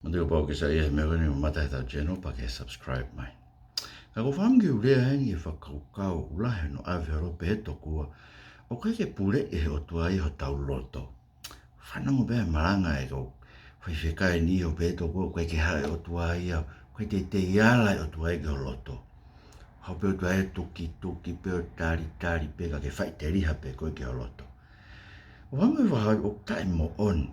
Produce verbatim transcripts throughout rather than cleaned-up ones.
Te u pau ke saiʻia he meʻa ko eni ʻoku mamata heʻetau channel pea ke subscribe mai. Ka ʻoku ou fakaʻamu ke u lea heni ki he fakakaukau ʻoku lahi hono ʻave holo pē he tokua ʻoku ʻikai ke puleʻi ʻe he ʻOtua ia hotau loto. Fanongo pē he malanga ʻa e kau faifekau ni ʻo pehē ʻe he tokua ʻoku ʻikai ke haʻu e ʻOtua ia, ʻoku ʻikai teitei ala e ʻOtua ia ki ho loto. Haʻu pē ʻOtua ia tukituki pē ʻo talitali pē ka ke faʻiteliha pē koe ki ho loto. ʻOku ou fakaʻamu ke fakahā ʻoku taʻemoʻoni.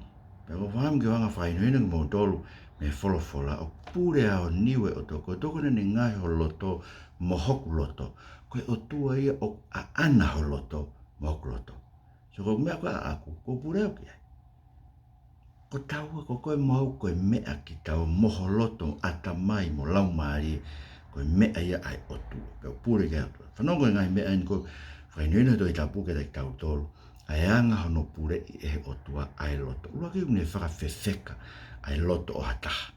Pea ʻoku ou fakaʻamu ke u hanga ʻo fakahinohino kimoutolu mei he folofola ʻoku pule ʻa e niu ʻo e ʻOtua, ko e ʻOtua ko ē naʻa ne ngaohi ho loto mo hoku loto. Ko e ʻOtua ia ʻoku ʻaʻana ho loto mo hoku loto. So ko e meʻa ko ē ʻaʻaku, ʻoku ou pule au ki ai. Ko taua, ko koe mo au, ko e meʻa kitaua mo ho loto, ʻatamai mo laumālie, ko e meʻa ia ʻa e ʻOtua. Pea ʻoku pule ki ai e ʻOtua. Fanongo ki he ngaahi meʻa eni ʻoku fakahinohino he Tohi Tapu kiate kitautolu ʻa e anga hono puleʻi ʻe he ʻOtua ʻa e loto. ʻUluaki, ʻoku ne fakafefeka ʻa e loto ʻo ha taha.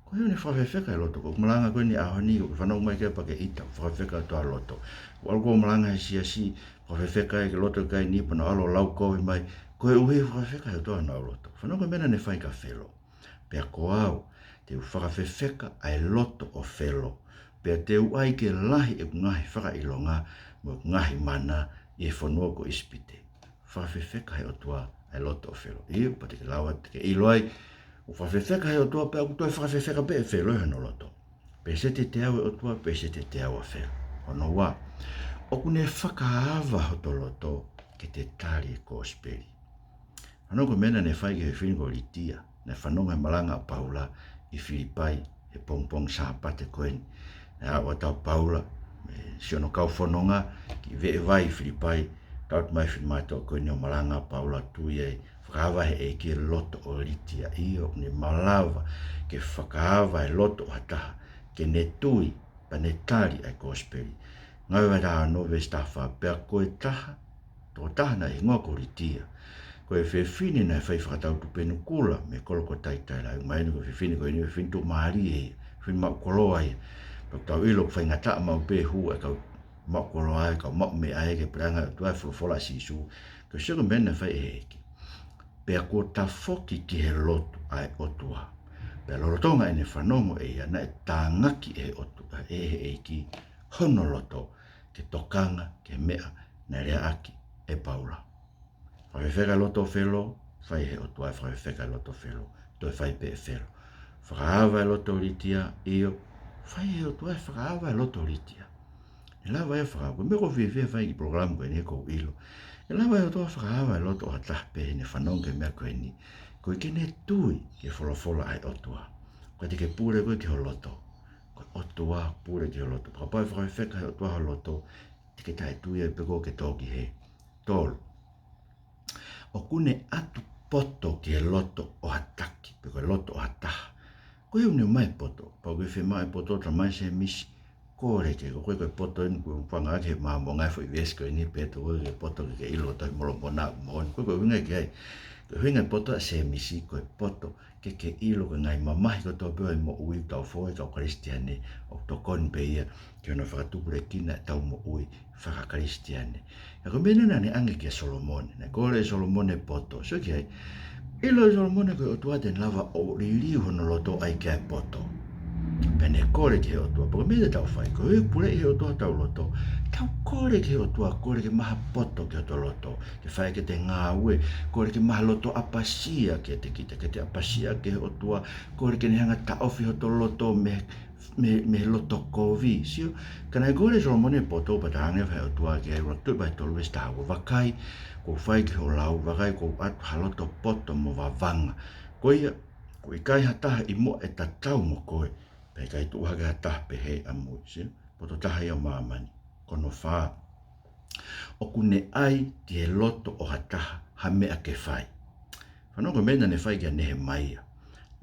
Ko e hā ʻoku ne fakafefeka e loto? Ko e malanga ko eni he ʻaho ni, ʻoku ke fanongo mai ki ai pea ke ʻita, fakafefeka e ʻOtua e loto. ʻOku ʻalu ʻo malanga he siasi, fakafefeka e loto ʻo e kakai ni, pea nau ʻalu ʻo lau kovi mai, koeʻuhi fakafefeka ʻe he ʻOtua honau loto. Fanongo ki he meʻa naʻa ne fai kia Felo. Pea ko au, te u fakafefeka ʻa e loto ʻo Felo, pea te u ʻai ke lahi ʻeku ngaahi fakaʻilonga mo ʻeku ngaahi mana ʻi he fonua ko ʻIsipite. Fakafefeka ʻe he ʻOtua ʻa e loto ʻo Felo. ʻIo, pea te ke lava, te ke ʻilo ai, ʻoku fakafefeka ʻe he ʻOtua pea ʻoku toe fakafefeka pē ʻe Felo ʻi hono loto. Peseti ʻe teau e ʻOtua, peseti ʻe teau ʻa Felo. Hono ua, ʻoku ne fakaava hoto loto ke te tali e kosipeli. Fanongo ki he meʻa naʻa ne fai ki he fefine ko Litia, naʻe fanongo he malanga ʻa Paula ʻi Filipai he pongipongi Sāpate ko eni. Naʻe aʻu atu ʻa Paula mo siʻono kau fononga ki he veʻe vai ʻi Filipai, tau atu mai e finemātuʻa ko eni ʻo malanga ʻa Paula, tui ai, fakaava ʻe he ʻEiki e loto ʻo Litia. ʻIo, ʻoku ne malava ke fakaava e loto ʻo ha taha ke ne tui pea ne tali ʻa e kosipeli. Ngāue vahe taha ono veesi taha fā, pea ko e taha, tokotaha naʻe hingoa ko Litia, ko e fefine naʻe fai fakatau tupenu kula mei he kolo ko Taiataila. Mahino ko e fefine ko eni, fefine tuʻumālie ia, fefine maʻu koloa ia. Pea ʻoku tau ʻilo ʻoku faingataʻa maʻu pē hū ʻa e kau maʻu koloa ia, kau maʻu meʻa ia ki he puleʻanga ʻo e ʻOtua, ʻa e folofola ʻa Sīsū. Ko e sio ki he meʻa naʻe fai ʻe he ʻEiki. Pea kuo tafoki ki he lotu ʻa e ʻOtua. Pea lolotonga ʻene fanongo ʻe ia, naʻe tāngaki ʻe he ʻOtua, ʻe he ʻEiki hono loto ke tokanga ki he meʻa naʻe leaʻaki ʻe Paula. Fakafefeka e loto ʻo Felo, fai ʻe he ʻOtua e fakafefeka e loto ʻo Felo, toe fai pē ʻe Felo. Fakaava e loto ʻo Litia, ʻio, fai ʻe he ʻOtua e fakaava e loto ʻo Litia. ʻE lava ia ʻo fakaava, ko e meʻa ʻoku ou fiefia he fai e polokalama ko eni he ʻoku ou ʻilo ʻe lava ʻe he ʻOtua ʻo fakaava e loto ʻo ha taha pē heʻene fanongo ki he meʻa ko eni, koeʻuhi ke ne tui ki he folofola ʻa e ʻOtua. ʻOku ʻikai te ke pule koe ki ho loto. Ko e ʻOtua pule ki ho loto. Kapau ʻe fakafefeka ʻe he ʻOtua ho loto, te ke taʻetui ai pē koe ke tō ki hē. Tolu, ʻoku ne ʻatu poto ki he loto ʻo ha taki, pe ko e loto ʻo ha taha. Ko e hā ʻoku ne ʻomai e poto? Kapau ʻoku ke fiemaʻu e poto, talamai ʻe Sēmisi, kole ke, ko e, ko e poto eni ʻoku ou fakaʻamu ki he Māmonga, foʻi veesi ko eni, pehē atu ko e poto ke ke ʻilo e Tohi Molomona ʻoku moʻoni. Ko e, ko e ʻuhinga ki ai, ko e ʻuhinga e poto ʻa Sēmisi, ko e poto ke ke ʻilo ko e ngaahi mamahi kotoa pē ʻo e moʻui ʻoku tau foaki ʻe he kau Kalisitiane, ʻoku tokoni pē ia ki hono fakatupulekina ʻetau moʻui faka-Kalisitiane. Ka ko e meʻa naʻa ne ʻange kia Solomone, naʻe kole ʻe Solomone e poto. Sio ki ai, ʻilo ʻe Solomone ko e ʻOtua te ne lava ʻo liliu hono loto ʻaki ʻa e poto. Pea ne kole ki he ʻOtua. Pea ko e meʻa te tau fai, koeʻuhi ʻoku puleʻi ʻe he ʻOtua hotau loto, tau kole ki he ʻOtua, kole ke maʻu ha poto ki hoto loto ke fai ʻaki ʻete ngāue, kole ke maʻu ha loto ʻapasia kiate kita, ke te ʻapasia ki he ʻOtua, kole ke ne hanga ʻo taʻofi hoto loto mei, mei, mei he loto kovi, sio. Ka naʻe kole ʻe Solomone e poto, pea talaange ʻe he ʻOtua ki ai, ʻUluaki Tuʻi vahe tolu veesi taha ua, vakai, kuo u fai ki ho lau, vakai, kuo u ʻatu ha loto poto mo vavanga. Ko ia, ʻoku ʻikai ha taha ʻi muʻa ʻe tatau mo koe, pea ʻikai tuʻu hake ha taha pehē ʻamui, sio. Poto taha ia ʻo māmani. Ko hono fā, ʻoku ne ʻai ki he loto ʻo ha taha ha meʻa ke fai. Fanongo ki he meʻa naʻa ne fai kia Nehemaia.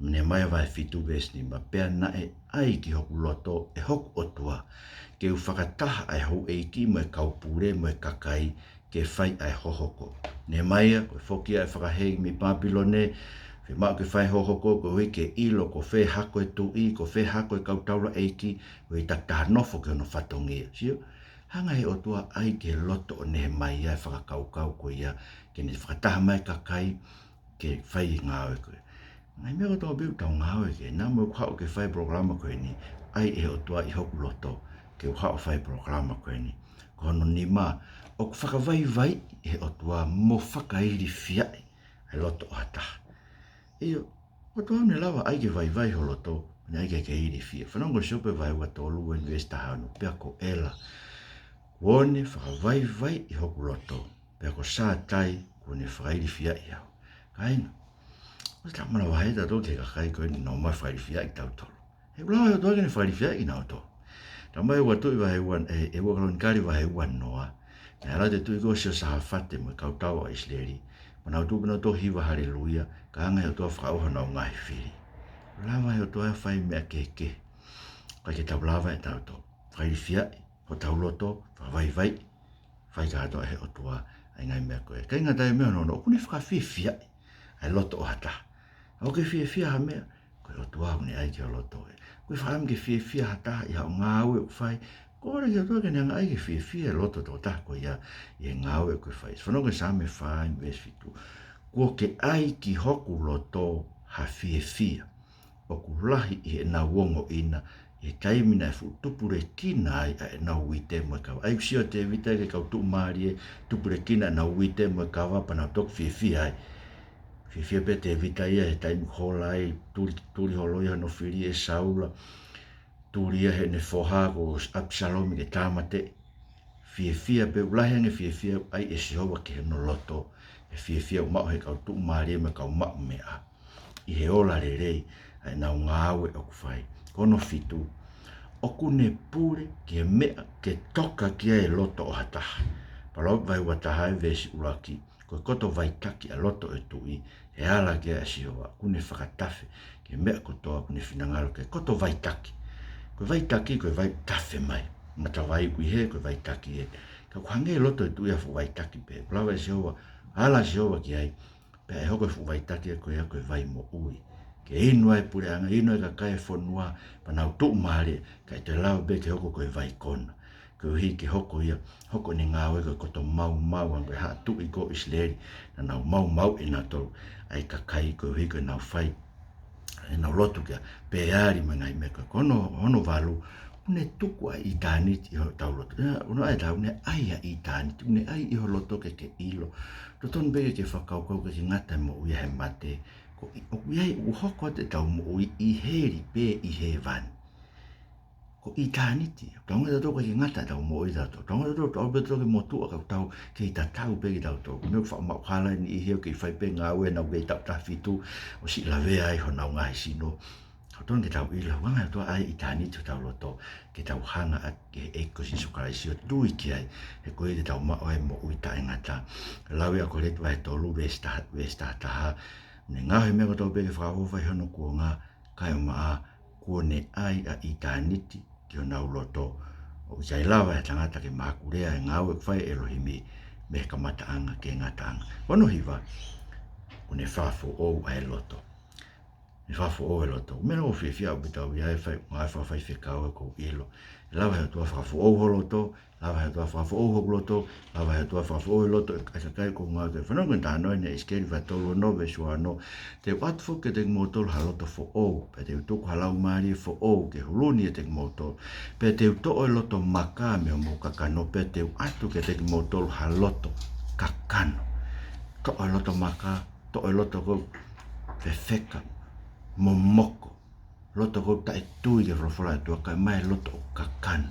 Nehemaia vahe fitu veesi nima, pea naʻe ʻai ki hoku loto ʻe hoku ʻOtua ke u fakataha ʻa e houʻeiki mo e kau pule mo e kakai ke fai ʻa e hohoko. Nehemaia, ko e foki ia ʻa e fakahē mei Pāpilone, fiemaʻu ke fai hohoko koeʻuhi ke ʻilo ko fē hako e tuʻi, ko fē hako e kau taulaʻeiki, koeʻuhi takitaha nofo ki hono fatongia. Sio, hanga ʻe he ʻOtua ʻai ki he loto ʻo Nehemaia e fakakaukau ko ia, ke ne fakataha mai e kakai ke fai e ngāue ko ia. Ngaahi meʻa kotoa pē ʻoku tau ngāue ki ai, naʻa mo ʻeku haʻu ke fai polokalama ko eni, ʻai ʻe he ʻOtua ʻi hoku loto ke u haʻu ʻo fai polokalama ko eni. Ko hono nima, ʻoku fakavaivaiʻi ʻe he ʻOtua mo fakailifiaʻi ʻa e loto ʻo ha taha. ʻIo, ʻOtua ʻoku ne lava ʻai ke vaivai ho loto, ʻoku ne ʻai ke ke ilifia. Fanongo Siope vahe ua tolu ʻa e veesi taha ono, pea ko ʻEla kuo ne fakavaivaiʻi hoku loto, pea ko Sātai kuo ne fakailifiaʻi au. Kāinga, ʻosi talamana vahe tautolu ki he kakai ko eni naʻa nau fakailifiaʻi kitautolu. He ʻoku lava ʻe he ʻOtua ke ne fakailifiaʻi kinautolu. Talamai ʻe ua Tuʻi vahe ua, ʻe, ʻe ua Kalonikali vahe ua noa. Naʻe ʻalu atu e tuʻi ko Siosahafate mo e kau tau ʻa ʻIsileli, pea nau tuʻu pea nau tohi hiva haleluia, ka hanga ʻe he ʻOtua ʻo fakaʻauha honau ngaahi fili. ʻOku lava ʻe he ʻOtua ʻo fai meʻa kehekehe. ʻIkai ke tau lava ʻe tautolu ʻo fakailifiaʻi hotau loto, fakavaivaiʻi, fai kātoa ʻe he ʻOtua ʻa e ngaahi meʻa ko ē. ʻIkai ngata ai, meʻa hono ono, ʻoku ne fakafiefiaʻi ʻa e loto ʻo ha taha. ʻOku ke fiefia ha meʻa, ko e ʻOtua ʻoku ne ʻai ki ho loto ē. ʻOku ke fakaʻamu ke fiefia ha taha ʻi haʻo ngāue ʻoku fai, kole ki he ʻOtua ke ne hanga ʻai ke fiefia e loto ʻo e tokotaha ko ia ʻi he ngāue ʻoku ke fai. Fanongo ki he Saame fā veesi fitu. Kuo ke ʻai ki hoku loto ha fiefia ʻoku lahi ʻi heʻenau ongoʻi na, ʻi he taimi naʻe fuʻu tupulekina ai ʻa ʻenau uite mo e kava. ʻAi, ʻoku sio ʻa Tēvita ki he kau tuʻumālie tupulekina ʻenau uite mo e kava pea nau toki fiefia ai. Fiefia pē Tēvita ia he taimi ko ē ʻoku hola ai, tuli, tuli holo ia hono fili ʻe Saula, tuli ia heʻene foha ko ʻApisalome ke tāmateʻi. Fiefia pē, ʻoku lahi ange e fiefia ʻoku ʻai ʻe Sihova ki hono loto, ʻa e fiefia ʻoku maʻu ʻe he kau tuʻumālie mo e kau maʻumeʻa ʻi he ola lelei ʻa ʻenau ngāue ʻoku fai. Ko hono fitu, ʻoku ne pule ki he meʻa ke toka ki ai e loto ʻo ha taha. Palovepi vahe ua taha ʻa e veesi ʻuluaki. Ko e koto vaitaki ʻa e loto ʻo e tuʻi, he ala ki ai ʻa Sihova, ʻoku ne fakatafe ki he meʻa kotoa ʻoku ne finangalo ke koto vaitaki. Ko e vaitaki, ko e vai tafe mai. Matavai ʻoku ʻi hē, ko e vaitaki ē. Ka ʻoku hangē e loto ʻo e tuʻi ha fuʻu vaitaki pē. ʻOku lava ʻe Sihova, ala ʻa Sihova ki ai, pea ʻe hoko e fuʻu vaitaki ko ia ko e vai moʻui. Ke inu ai e puleʻanga, inu ai e kakai e fonua, pea nau tuʻumālie, ka ʻe toe lava pē ke hoko ko e vai kona. Koeʻuhi ke hoko ia, hoko ʻene ngāue ko e koto maumau ange ko e haʻa tuʻi ko ʻIsileli, naʻa nau maumauʻi ʻe nautolu ʻa e kakai koeʻuhi ko ʻenau fai, ʻenau lotu kia Peali mo e ngaahi meʻa ko ē. Ko hono, hono valu, ʻoku ne tuku ʻa ʻitāniti ʻi hotau loto. ʻIa, ʻoku ne ʻai ʻe tautolu, ʻoku ne ʻai ʻa ʻitāniti, ʻoku ne ʻai ʻi ho loto ke ke ʻilo. Totonu pē ke ke fakakaukau ʻoku ʻikai ke ngata e moʻui ʻa he mate. Ko i, ʻoku ʻi ai, ʻoku hoko atu ʻetau moʻui ʻi heli pe ʻi hēvani. Ko ʻitāniti, tau ngata tautolu ʻoku ʻikai ke ngata ʻetau moʻui tautolu. Tau ngata tautolu, tau pē tautolu ke motuʻa ka tau kei tatau pē kitautolu. Ko e meʻa ʻoku faʻa maʻu hala eni ʻi he ʻoku kei fai pē ngāue ʻenau kei taʻu taha fitu, ʻosi lavea ai honau ngaahi sino. Totonu ke tau ʻilo, ʻoku hanga ʻe he ʻOtua ʻo ʻai ʻitāniti ʻi hotau loto, ke tau hanga ʻaki e ʻEiki ko Sīsū Kalaisi ʻo tui ki ai, he ko ia te tau maʻu ai e moʻui taʻengata. Lau ʻa Koleti vahe tolu, veesi taha, veesi taha taha. Ne ngaohi e meʻa kotoa pē ke fakaʻofoʻofa ʻi hono kuonga, kae ʻumaʻā kuo ne ʻai ʻa ʻitāniti ki honau loto. ʻOku ʻikai lava ʻe he tangata ke mahakulea e ngāue ʻoku fai ʻe ʻElohimi mei he kamataʻanga ki he ngataʻanga. Ko hono hiva, ʻoku ne fakafoʻou ʻa e loto. Ne fakafoʻou e loto. Meʻa ʻoku ou fiefia ʻaupito au ʻi ai, fai, ngāue fakafaifekau ʻoku ou ʻilo. ʻE lava ʻe he ʻOtua ʻo fakafoʻou ho loto, lava ʻe he ʻOtua ʻo fakafoʻou hoku loto, lava ʻe he ʻOtua ʻo fakafoʻou e loto ʻa e kakai ʻoku ou ngāue ki ai. Fanongo ki he talanoa ʻi he ʻIsikeli vahe tolu ono veesi ua ono. Te u ʻoatu foki kiate kimoutolu ha loto foʻou, pea te u tuku ha laumālie foʻou ke huluni ʻiate kimoutolu. Pea te u toʻo e loto maka mei homou kakano, pea te u ʻoatu kiate kimoutolu ha loto kakano. Toʻo e loto maka, toʻo e loto ʻoku fefeka, momoko, loto ʻoku taʻetui ki he folofola ʻa e ʻOtua, kae ʻomai e loto ʻoku kakano.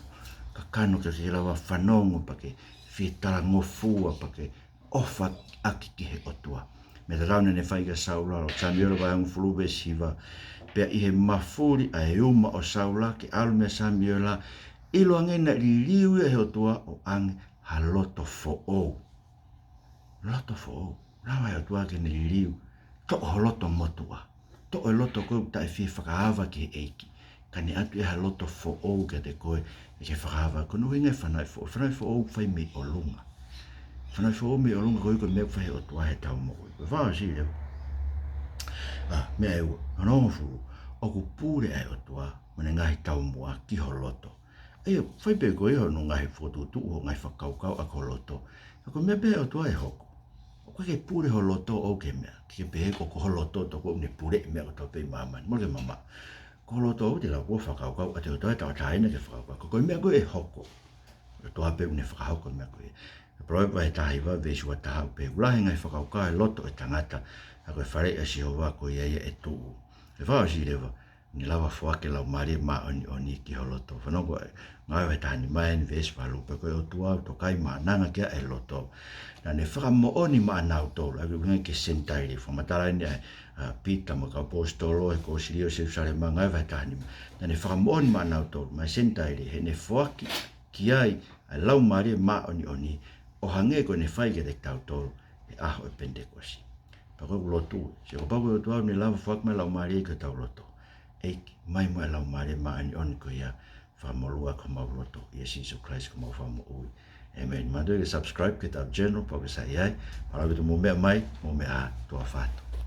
Kakano ke ke lava fanongo pea ke fie talangofua pea ke ʻofa ʻaki ki he ʻOtua. Meʻa tatau naʻa ne fai kia Saula, ʻo Samiuela vahe hongofulu veesi hiva. Pea ʻi he mafuli ʻa e uma ʻo Saula ke ʻalu meia Samiuela, ʻiloange naʻe liliu ia ʻe he ʻOtua ʻo ʻoange ha loto foʻou. Loto foʻou. Lava ʻe he ʻOtua ke ne liliu. Toʻo ho loto motuʻa. Toʻo e loto ʻoku taʻe fie fakaava ki he ʻEiki. Kae ne ʻoatu ʻe ia ha loto foʻou kiate koe, ʻe ke fakaava. Ko hono ʻuhinga e fanauʻi foʻou. Fanauʻi foʻou ʻoku fai mei ʻolunga. Fanauʻi foʻou mei ʻolunga koeʻuhi ko e meʻa ʻoku fai ʻe he ʻOtua heʻetau moʻui. Ko e fakaʻosi leva. ʻA, meʻa ʻe ua. Hono hongofulu. ʻOku pule ʻa e ʻOtua mo ʻene ngaahi taumuʻa ki ho loto. ʻA ia, fai pē koe hono ngaahi fokotuʻutuʻu, hoʻo ngaahi fakakaukau ʻaki ho loto. Ka ko e meʻa pē ʻa e ʻOtua ʻe hoko. ʻOku ʻoku ʻikai ke pule ho loto ʻoʻou ki he meʻa, ke ke pehē ko ho loto ʻoʻou ʻoku ne pule ʻa e meʻa kotoa pē ʻi māmani. Mole ke mamaʻo. Ko ho loto ʻoʻou te lava ʻo fakakaukau, ʻa e ʻOtua ʻe tauʻatāina ke fakakaukau. Ko e meʻa ko ē ʻe hoko, ʻOtua pē ʻoku ne fakahoko e meʻa ko ia. Ko Palōvepi vahe taha hiva veesi ua taha ʻoku pehē, ʻoku lahi e ngaahi fakakaukau ʻi he loto ʻo e tangata, ka ko e faleʻi ʻa Sihova ko ia ia ʻe tuʻu. He fakaʻosi leva, ne lava foaki e Laumālie Māʻoniʻoni ki ho loto. Fanongo, Ngāue vahe taha nima eni veesi valu, pea ko e ʻOtua ʻoku tokaimaʻananga ki ai e loto, naʻa ne fakamoʻoni maʻanautolu, ʻa ia ko e ʻuhinga ki he Senitaile, fakamatala eni ʻa, ʻa Pita mo e kau ʻaposetolo he kosiliō Selusalema, Ngāue vahe taha nima. Naʻa ne fakamoʻoni maʻanautolu, maʻa e Senitaile, he naʻa ne foaki ki ai ʻa e Laumālie Māʻoniʻoni, ʻo hangē ko ʻene fai kiate kitautolu he ʻaho ʻo e Penitekosi. Pea ko ʻeku lotu, sio, kapau ko e ʻOtua ʻoku ne lava foaki mai e Laumālie ki hotau loto, ʻEiki, ʻomai muʻa e Laumālie Māʻoniʻoni ko ia, fakamolū ʻaki homau loto, ʻia Sīsū Kalaisi ko homau Fakamoʻui. ʻĒmeni. Manatuʻi ke subscribe ki heʻetau channel, pea ʻoku ke saiʻia ai, mālō ʻaupito hoʻomou meʻa mai, mou meʻa ā, tuʻa ʻofa atu.